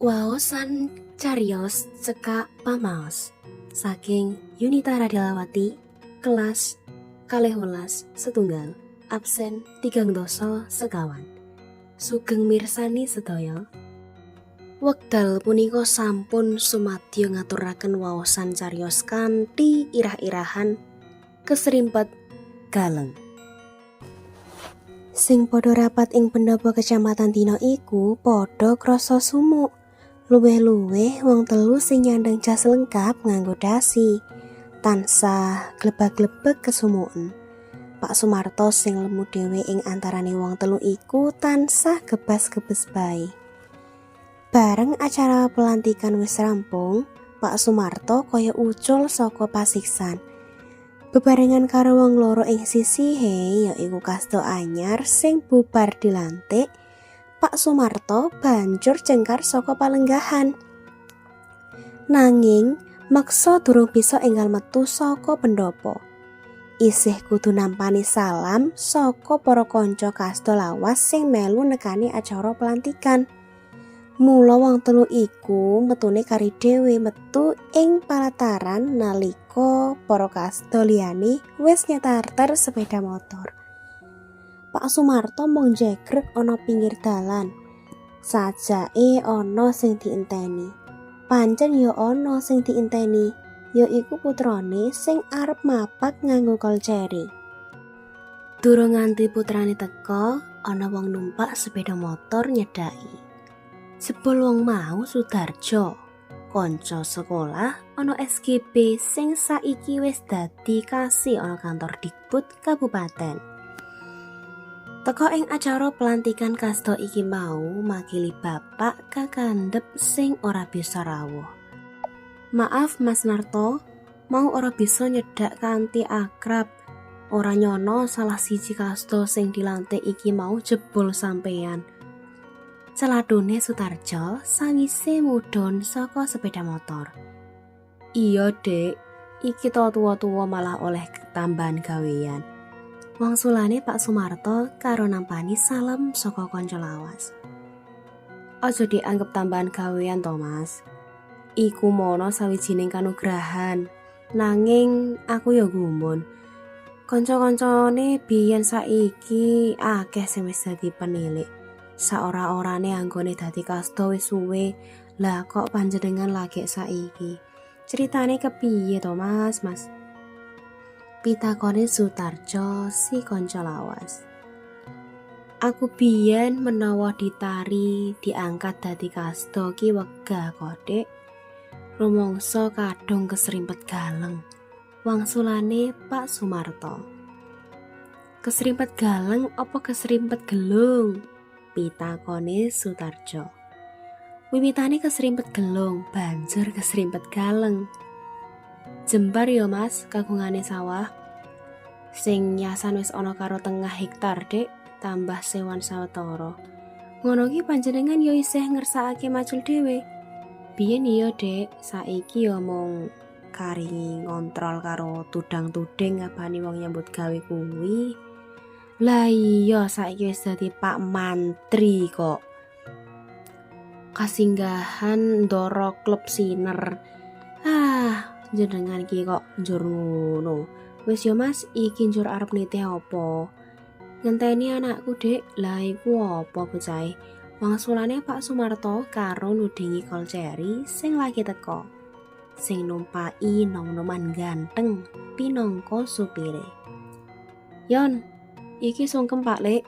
Waosan cariyos cekak pamaos saking Yunita Radilawati kelas 12 setunggal absen 34. Sugeng mirsani sedaya. Wekdal punika sampun sumadyo ngaturaken waosan cariyos kanthi irah-irahan Keserimpet Galeng. Sing padha rapat ing pendopo kecamatan dina iku padha krasa sumuk. Luwih-luwih wong telu sing nyandang jas lengkap nganggo dasi, tansah glebak-glebek kesumuken. Pak Sumarto sing lemu dhewe ing antarane wong telu iku tansah gebas-gebes bae. Bareng acara pelantikan wis rampung, Pak Sumarto kaya ucul saka pasiksan. Bebarengan karo wong loro ing sisihe, yaiku Kasdo anyar sing bubar dilantik, Pak Sumarto banjur jengkar saka palenggahan. Nanging meksa durung bisa enggal metu saka pendopo. Isih kudu nampani salam saka para kanca kasdo lawas sing melu nekani acara pelantikan. Mula wong telu iku metune kari dhewe metu ing palataran nalika para kasdo liyane wis nyetarter sepeda motor. Pak Sumarto mung njegreg ana pinggir dalan. Sajake ana sing dienteni. Pancen ya ana sing dienteni, ya iku putrane sing arep mapak nganggo kol ceri. Durung nganti putrane teka, ana wong numpak sepeda motor nyedhaki. Jebul wong mau Sudarjo, kanca sekolah ana SGB sing saiki wis dadi kasi ana kantor Dikbud kabupaten. Teka ing acara pelantikan kasdo iki mau makili bapak kakandhep sing ora bisa rawuh. "Maaf, Mas Narto, mau ora bisa nyedhak kanthi akrab. Ora nyono salah siji kasdo sing dilantik iki mau jebul sampeyan," celathune Sutarjo sawise mudhun saka sepeda motor. "Iya, Dik, iki to tuwa-tuwa malah oleh tambahan gawean," wangsulane Pak Sumarto karo nampani salam saka kanca lawas. "Aja dianggep tambahan gawean to, Mas. Iku mono sawijining kanugrahan. Nanging aku ya gumun. Kanca-kancane biyen saiki akeh sing wis dadi penilik. Saora-orane anggone dadi kasdo wis suwe. Lah kok panjenengan lagek saiki? Ceritane kepiye to, Mas, Mas?" pitakone Sutarjo si kanca lawas. "Aku biyen menawa ditari diangkat dadi kasdo ki wegah kok, Dik. Rumangsa kadung keserimpet galeng," wangsulane Pak Sumarto. "Keserimpet galeng apa keserimpet gelung?" pitakone Sutarjo. "Wiwitane keserimpet gelung, banjur keserimpet galeng." "Jembar ya, Mas, kagungane sawah?" "Sing yasan wis ana karo tengah hektar, Dik, tambah sewan sawetara." "Ngono ki panjenengan ya isih ngersakake macul dhewe?" "Biyen iya, Dik, saiki ya mung kari ngontrol karo tudang-tuding ngabani wong nyambut gawe kuwi." "Lah iya, saiki wis dadi Pak Mantri kok. Kasinggahan ndoro klub siner. Ah, jenengan ki kok njur ngono. Wis yo, Mas, iki njur arep nitih apa?" "Ngenteni anakku, Dik." "Lah iku apa bocahe?" wangsulane Pak Sumarto karo nudingi kol ceri sing lagi teko. Sing numpaki nom-noman ganteng pinangka supire. "Yon, iki sungkem Pak Lek,"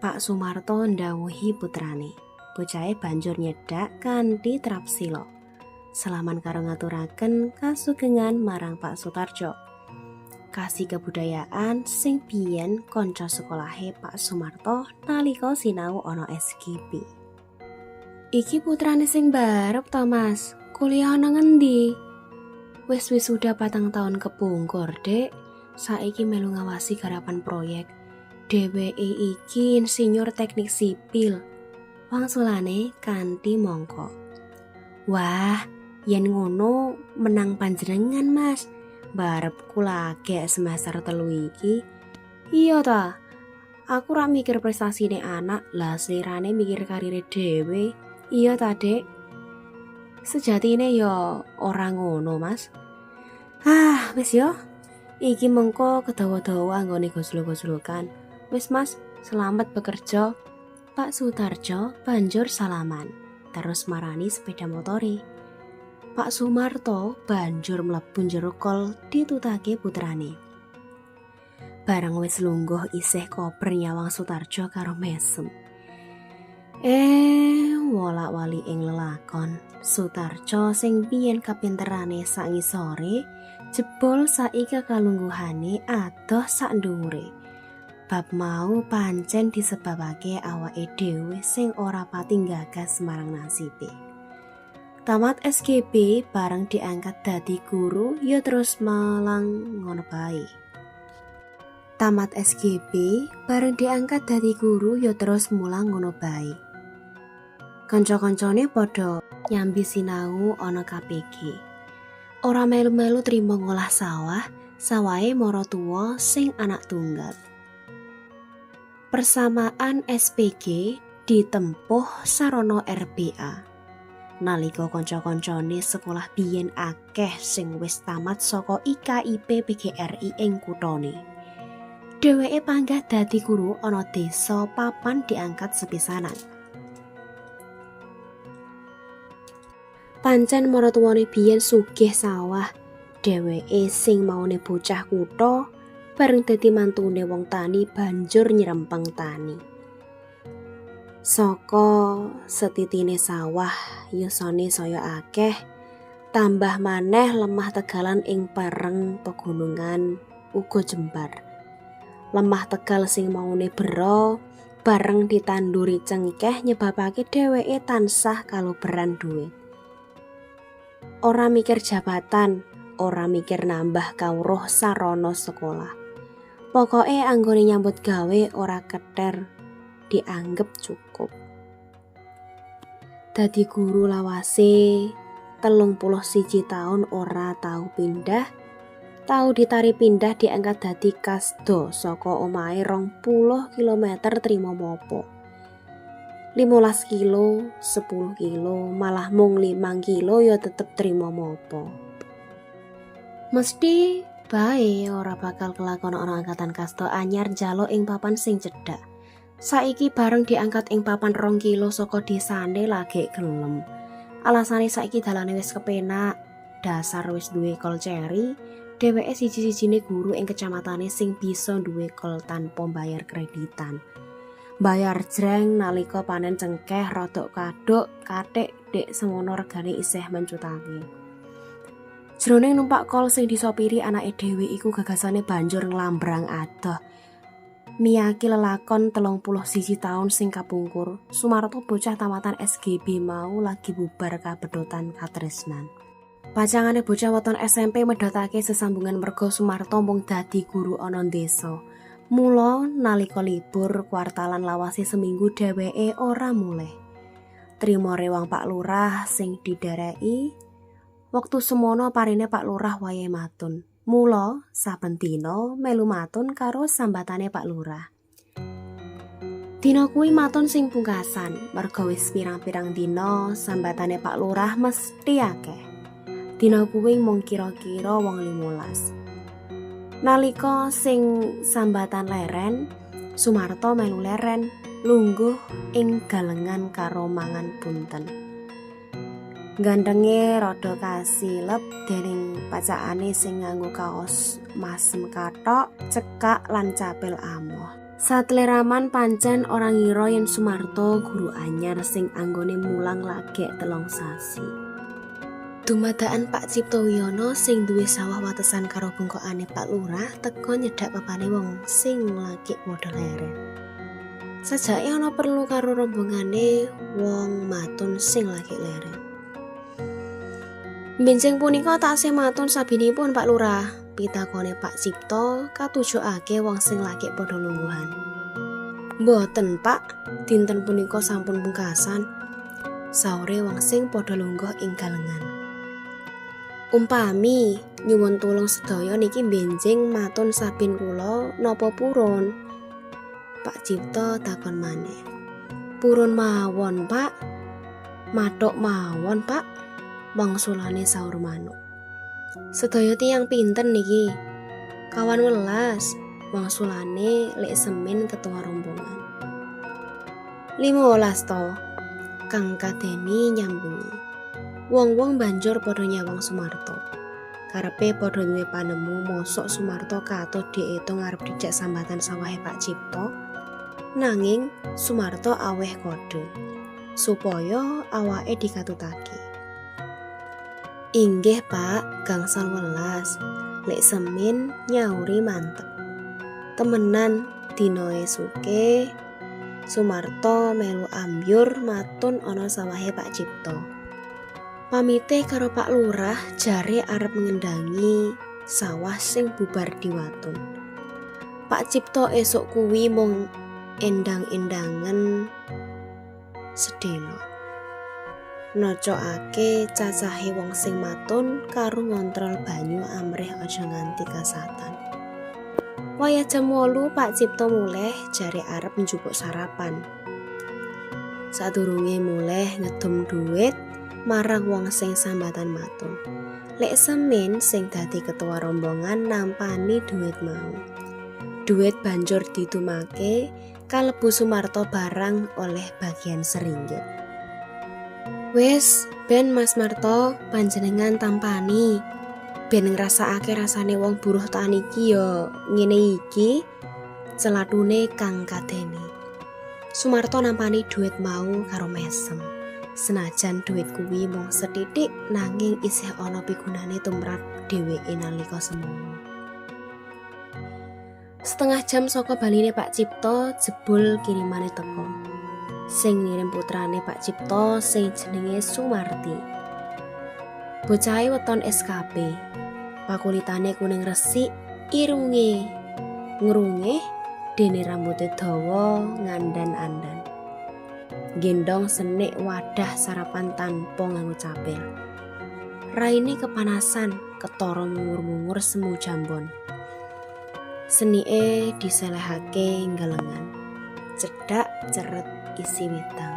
Pak Sumarto ndhawuhi putrane. Bocahe banjur nyedhak kanthi trapsila. Salaman karo ngaturaken kasugengan marang Pak Sutarjo, kasi kebudayaan sing biyen kanca sekolahe Pak Sumarto nalika sinau ana SGB. "Iki putrane sing barep to, Mas? Kuliah ana ngendi?" "Wis wisuda 4 taun kepungkur, Dek. Saiki melu ngawasi garapan proyek. Dheweke iki insinyur teknik sipil," wangsulane kanthi mongko. "Wah, yen ngono menang panjenengan, Mas. Barepku lagek semester 3 iki." "Iya ta? Aku ra mikir prestasine anak, lah selirane mikir karire dhewe. Iya ta, Dek?" Sejatine ya ora ngono, Mas. Ah, wis yo. Iki mengko kedawa-dawa anggone gojlok-gojlokan. Wis Mas, selamat bekerja. Pak Sutarjo banjur salaman, terus marani sepeda motore. Pak Sumarto banjur mlebu jero kol ditutake putrane. Bareng wis lungguh isih kober nyawang Sutarjo karo mesem. Wolak-wali ing lelakon. Sutarjo sing biyen kapinterane sak ngisore, jebul saiki kalungguhane adoh sak dhuwure. Bab mau pancen disebabake awake dhewe sing ora pati nggagas marang nasibe. Tamat SGB bareng diangkat dadi guru ya terus malang ngono bae. Tamat SGB bareng diangkat dadi guru ya terus mulang ngono bae. Kanca-kancane padha nyambi sinau ana KPG. Ora melu-melu trimo ngolah sawah, sawahe maratuwa sing anak tunggal. Persamaan SPG ditempuh sarana RBA. Nalika kanca-kancane sekolah biyen akeh sing wis tamat saka IKIP PGRI ing kuthane. Dheweke panggah dadi guru ana desa papan diangkat sepisanan. Pancen maratuwane biyen sugih sawah, dheweke sing maune bocah kutha bareng dadi mantune wong tani banjur nyerempeng tani. Saka setitine sawah yusane saya akeh, tambah maneh lemah tegalan ing pereng pegunungan uga jembar. Lemah tegal sing maune bera bareng ditanduri cengkeh nyebabake dheweke tansah kaluberan duit. Ora mikir jabatan, ora mikir nambah kawruh sarana sekolah. Pokoke anggone nyambut gawe ora keter dianggep cukup. Dadi guru lawase 31 taun ora tau pindah, tau ditari pindah diangkat dadi kasdo saka omahe 20 km trimo mopo. 15 kilo, 10 kilo, malah mung 5 kilo ya tetep trimo mopo. Mesti bae ora bakal kelakon ana angkatan kasto anyar njaluk ing papan sing cedhak. Saiki bareng diangkat ing papan 2 kilo saka desane lagi gelem. Alasane saiki dalane wis kepenak, dasar wis duwe kol ceri, dheweke siji-sijine guru ing kecamatane sing bisa duwe kol tanpa bayar kreditan. Bayar jreng nalika panen cengkeh rodok kaduk kathik dek semono regane isih mencutake. Jroning numpak kol sing disopiri anake dhewe iku gagasane banjur nglambrang adoh. Miyaki lelakon 31 taun sing kapungkur, Sumarto bocah tamatan SGB mau lagi bubar kabedotan katresnan. Pacangane bocah weton SMP medhotake sesambungan merga Sumarto mung dadi guru ana desa. Mula nalika libur kuartalan lawase seminggu dheweke ora mulih. Trimo rewang Pak Lurah sing didereki. Wektu semono parine Pak Lurah wayahe matun. Mula saben dina melu matun karo sambatane Pak Lurah. Dina kuwi matun sing pungkasan, merga wis pirang-pirang dina sambatane Pak Lurah mesti akeh. Dina kuwi mung kira-kira wong 15. Nalika sing sambatan leren, Sumarto melu leren, lungguh ing galengan karo mangan punten. Gandenge rada kasilep dening pacakane sing nganggo kaos masem kathok, cekak lan capil amoh. Satleraman pancen ora ngira yen Sumarto guru anyar sing anggone mulang lagek 3 sasi. Dumadakan Pak Cipto Wiyono sing duwe sawah watesan karo bengkokane Pak Lurah teka nyedhak papane wong sing lagi padha leren. Sajake ana perlu karo rombongane wong matun sing lagi leren. Benjing punika taksih matun sabinipun Pak Lurah, pitakone Pak Cipto katujokake wong sing lagi padha lungguhan. Mboten Pak, dinten punika sampun pungkasan. Saure wong sing padha lungguh ing galengan. Umpami nyuwun tulung sedaya niki benjing matun sabin kula napa purun? Pak Cipto takon maneh. Purun mawon, Pak. Mathuk mawon, Pak. Wangsulane saur manuk. Sedaya tiyang pinten niki? Kawan welas, wangsulane Lek Semin ketua rombongan. 15 to, Kang Kadeni nyambungi. Wong-wong banjur padha nyawang Sumarto. Karepe padha duwe panemu mosok Sumarto katut diitung arep dijak sambatan sawahe Pak Cipto. Nanging Sumarto aweh kode supaya awake dikatutake. Inggih Pak, gangsal welas. Lek Semin nyauri mantep. Temenan dina esuke Sumarto melu ambyur matun ana sawahe Pak Cipto. Pamite karo Pak Lurah jare arep ngendangi sawah sing bubar diwatun. Pak Cipto esuk kuwi mung endang-endangen sedelo. Nocokake cacahe wong sing matun karo ngontrol banyu amrih aja nganti kasatan. Wayah jam 8 Pak Cipto mulih jare arep njupuk sarapan. Sadurunge mulih ngedum duit marang wong sing sambatan matun. Lek Semin sing dadi ketua rombongan nampani duit mau. Duit banjur didumake kalebu Sumarto barang oleh bagian seringgit. Wis, ben Mas Marto panjenengan tampani. Ben ngrasakake rasane wong buruh tani iki ya ngene iki, celatune Kang Kadeni. Sumarto nampani duit mau karo mesem. Senajan duit kuwi mung sethithik nanging isih ana pigunane tumrap dheweke nalika semono. Setengah jam saka baline Pak Cipto jebul kirimane teko. Sing ngirim putrane Pak Cipto sing jenenge Sumarti. Bocahe weton SKP. Pakulitane kuning resik, irunge ngrungih, dene rambute dawa ngandan-andan. Gendong senik wadah sarapan tanpa nganggo capil. Raine kepanasan, ketara mungur-mungur semu jambon. Senike diselehake nggelengan. Cedhak ceret isi wedang.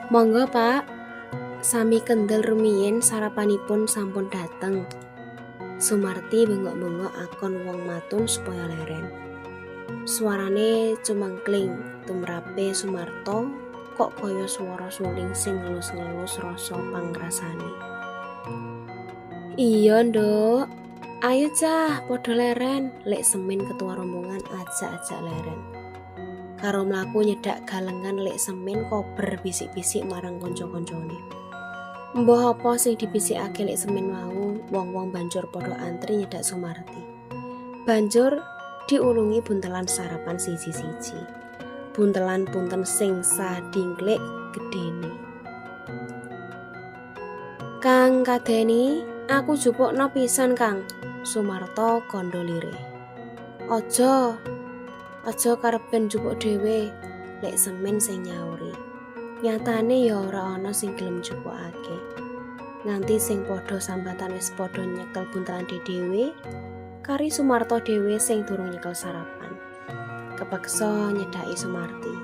Monggo Pak, sami kendel rumiyin sarapanipun sampun dateng. Sumarti bengok-bengok akon wong matun supaya leren. Suarane cumengkling tumrape Sumarto kok kaya swara suling sing ngelus-ngelus rasa pangrasane. Iya, Nduk. Ayo cah, padha leren. Lek Semin ketua rombongan ajak-ajak leren. Karo mlaku nyedak galengan Lek Semin kober bisik-bisik marang kanca-kancane. Mbah apa sing dibisikake Lek Semin mau, wong-wong banjur padha antri nyedak Sumarti. Banjur diulungi buntelan sarapan siji-siji. Buntelan punten sing sadingklik gedene. Kang Kadeni, aku jupukno pisan, Kang. Sumarto kandha lirih. Aja, aja karepen jupuk dhewe, Lek Semin sing nyauri. Nyatane ya ora ana sing gelem jupukake. Nganti sing padha sambatan wis padha nyekel buntelan dhewe, kari Sumarto dhewe sing durung nyekel sarapan. Kepeksa nyedhaki Sumarti,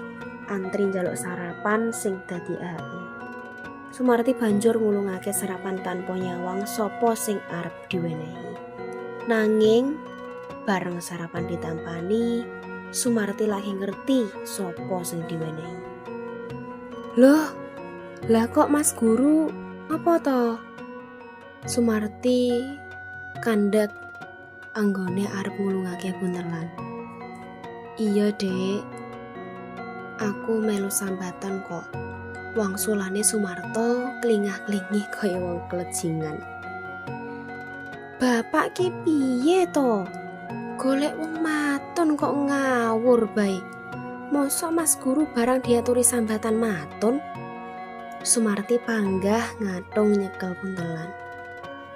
antri njaluk sarapan sing dadi ae. Sumarti banjur ngulungake sarapan tanpa nyawang sapa sing arep diwenehi. Nanging bareng sarapan ditampani, Sumarti lagi ngerti sapa sing diwenehi. Loh, lah kok Mas Guru apa to? Sumarti kandhek anggone arep ngulungake buntelan. Iya, Dek. Aku melu sambatan kok. Wangsulane Sumarto klingah-klingih kaya wong klejingan. Bapak ki piye to? Golek wong matun kok ngawur bae. Mosok Mas Guru barang diaturi sambatan matun? Sumarti panggah ngatung nyekel buntelan.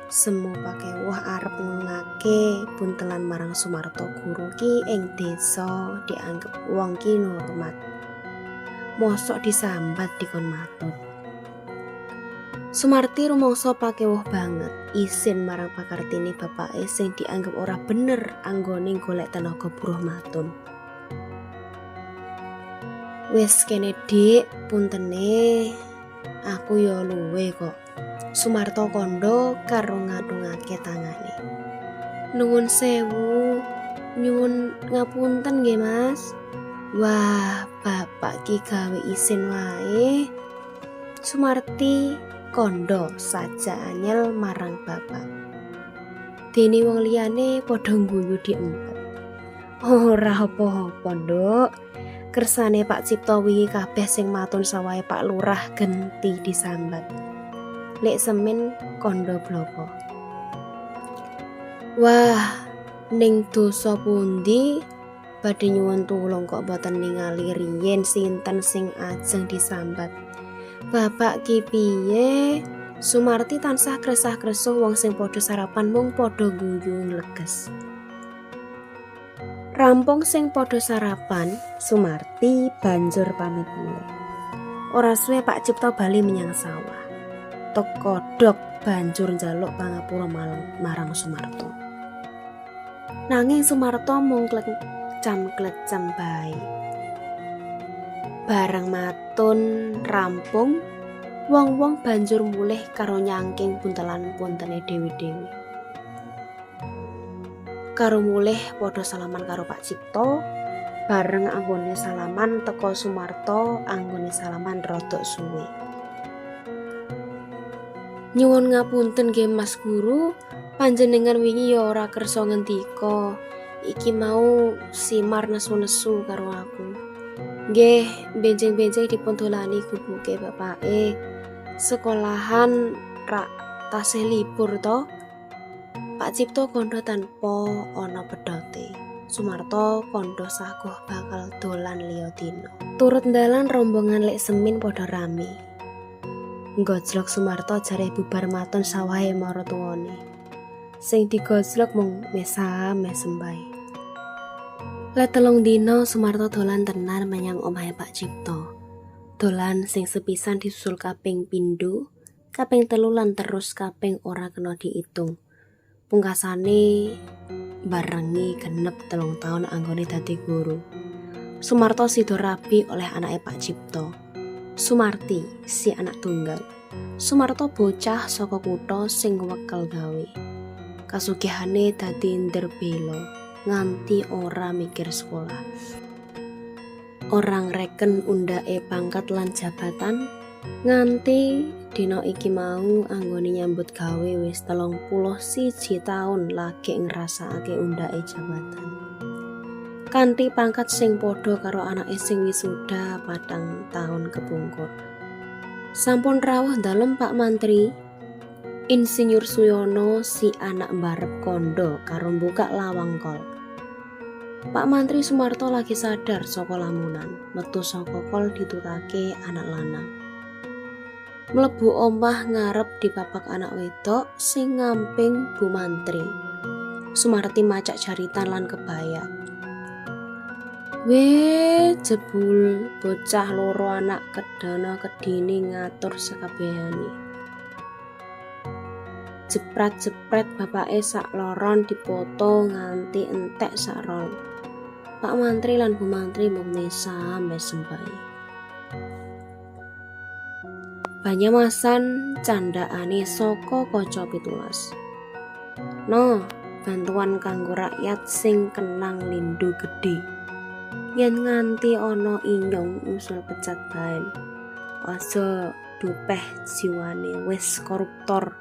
Semu pakewuh arep ngulungake buntelan marang Sumarto guru ki ing desa dianggep wong ki nurmat. Mosok disambat dikon matut. Sumarti rumangsa pakewuh banget, isin marang pakartine bapake sing dianggep ora bener anggone golek tenaga buruh matun. Wis kene Dik, puntene aku ya luwe kok. Sumarto kondo karo ngadungake tangane. Nuwun sewu, nyuwun ngapunten nggih Mas. Wah, bapak ki gawe isin wae. Sumarti kondo saja anyel marang bapak. Dene wong liyane padha guyu diempet. Ora apa-apa, Nduk. Kersane Pak Cipto wingi kabeh sing matun sawahe Pak Lurah genti disambat. Lek Semin kondo bloko. Wah, ning dosa pundi badhe nyuwun tulung kok boten ningali riyin sinten sing ajeng disambat. Bapak ki piye? Sumarti tansah kresah-kresuh wong sing padha sarapan mung padha guyu ngleges. Rampung sing padha sarapan, Sumarti banjur pamit mulih. Ora suwe Pak Cipto bali menyang sawah. Tekodok banjur njaluk pangapura marang Sumarto. Nanging Sumarto mung klecam-klecam bae. Bareng matun rampung, wong-wong banjur mulih karo nyangking buntelan puntene dewi-dewi. Karo mulih padha salaman karo Pak Cipto, bareng anggone salaman teko Sumarto, anggone salaman rodok suwe. Nyuwun ngapunten nggih Mas Guru, panjenengan wingi ya ora kersa ngendika. Iki mau Simar nesu-nesu karo aku. Nggih, benjing-benjing dipun dolani gubuke bapake. Sekolahan rak tasih libur to. Pak Cipto kondo tanpa ana pedote. Sumarto kondo saguh bakal dolan liya dina. Turut dalan rombongan Lek Semin padha rame. Gojlok Sumarto jare bubar maton sawahe maratuwane. Sing digojlok mung mesam-mesem bae. Let 3 dina Sumarto dolan tenan menyang omahe Pak Cipto. Dolan sing sepisan disusul kaping pindho, kaping 3 lan terus kaping ora kena diitung. Pungkasane barengi genep 3 taun anggone dadi guru. Sumarto sida rabi oleh anake Pak Cipto. Sumarti, si anak tunggal. Sumarto bocah saka kutha sing wekel gawe. Kasugihane dadi nderbela nganti ora mikir sekolah. Ora ngreken undake pangkat lan jabatan nganti dina iki mau anggone nyambut gawe wis 31 taun lagi ngrasakake undake jabatan. Kanthi pangkat sing padha karo anake sing wisuda 4 taun kepungkur. Sampun rawuh dalem Pak Mantri. Insinyur Suyono si anak mbarep kondo karo buka lawang kol. Pak Mantri Sumarto lagi sadar saka lamunan, metu saka kol ditutake anak lanang. Mlebu omah ngarep dipapak anak wedok sing ngamping Bu Mantri. Sumarti macak jaritan lan kebaya. Weh, jebul bocah loro anak kedana kedini ngatur sekabehane. Jepret-jepret bapake sak loron dipoto nganti entek sak rol. Pak Mantri lan Bu Mantri mung mesam-mesem bae. Banyumasan candhaane saka kaca 17. No, bantuan kanggo rakyat sing kenang lindu gedhe. Yen nganti ana inyong usul pecat baen. Aja dupeh jiwane wis koruptor.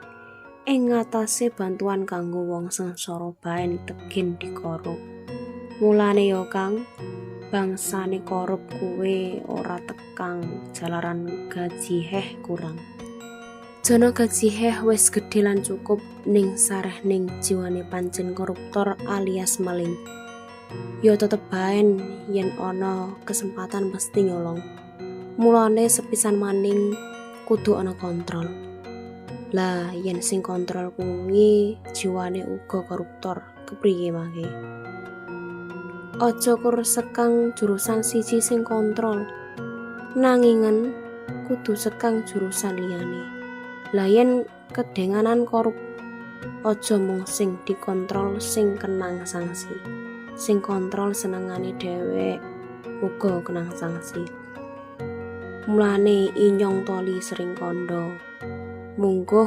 Ing ngatasé bantuan kanggo wong sengsara baen tegen dikorup. Mulane ya Kang, bangsane korup kuwe ora tekang jalaran gaji heh kurang. Jana gaji heh wis gedhe lan cukup ning sareh ning jiwane pancen koruptor alias maling. Ya tetep baen yen ana kesempatan mesti nyolong. Mulane sepisan maning kudu ana kontrol. Lah yen sing kontrol kuwi jiwane uga koruptor, kepriye mangke? Aja kur sekang jurusan siji sing kontrol. Nangingen kudu sekang jurusan liyane. Lah yen kedenganan korup aja mung sing dikontrol sing kenang sanksi. Sing kontrol senengane dhewek uga kenang sanksi. Mulane inyong toli sering kondo. Mungguh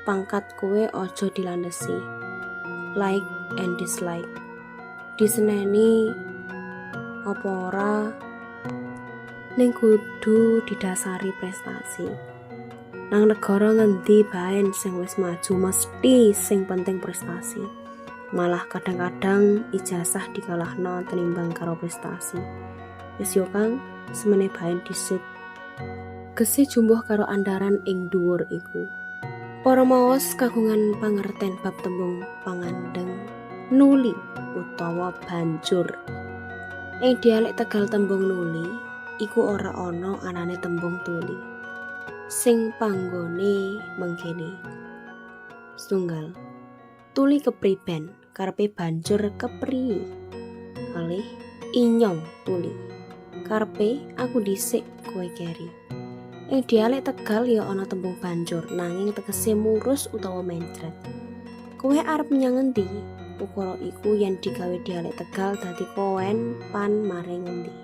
pangkat kowe aja dilandhesi. Like and dislike. Diseneni apa ora ning kudu didasari prestasi. Nang negara ngendi baen sing wis maju mesti sing penting prestasi. Malah kadang-kadang ijazah dikalahno tenimbang karo prestasi. Wis yo Kang, semene baen dhisit. Gesi jumbuh karo andaran ing dhuwur iku. Para maos kagungan pangerten bab tembung pangandeng nuli utawa banjur. Ing dialek Tegal tembung nuli iku ora ana anane tembung tuli. Sing panggone mengkene. Setunggal, tuli kepriben karepe banjur kepriye. Kalih, inyong tuli karepe aku dhisik kowe keri. Ing dialek Tegal ya ana tembung banjur nanging tegese murus utawa mencret. Kowe arep menyang ngendi? Ukara iku yen digawe dialek Tegal dadi kowen pan maring ngendi.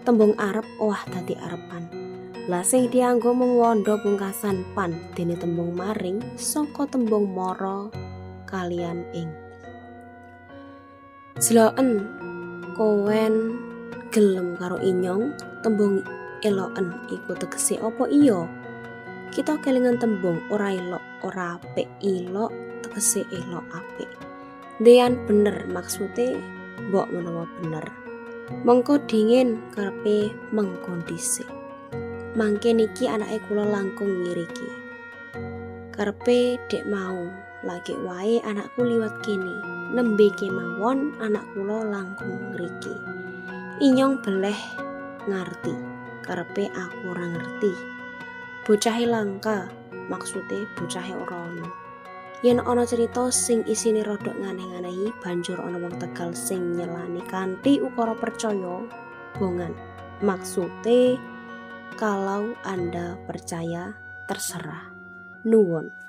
Tembung arep owah dadi arepan. Lah sing dianggo mung wanda pungkasan pan dene tembung maring saka tembung mara kalian ing. Jeloken kowen gelem karo inyong, tembung eloken iku tegese apa iya? Kita kelingan tembung ora elok, ora apik, ilok tegese elok apik. Dean bener maksude mbok menawa bener. Mengko dingin karepe mengko dhisik. Mangke niki anake kula langkung ngiriki. Karepe dek mau lagi wae anakku liwat kene. Nembe kemawon anak kula langkung ngriki. Inyong beleh ngarti. Karepe aku ora ngerti. Bocahe langka, maksude bocahe ora ana. Yen ana cerita sing isine rodok nganeh-nganehi, banjur ana wong Tegal sing nyelani kanthi ukara percaya bongan. Maksude kalau Anda percaya terserah. Nuwun.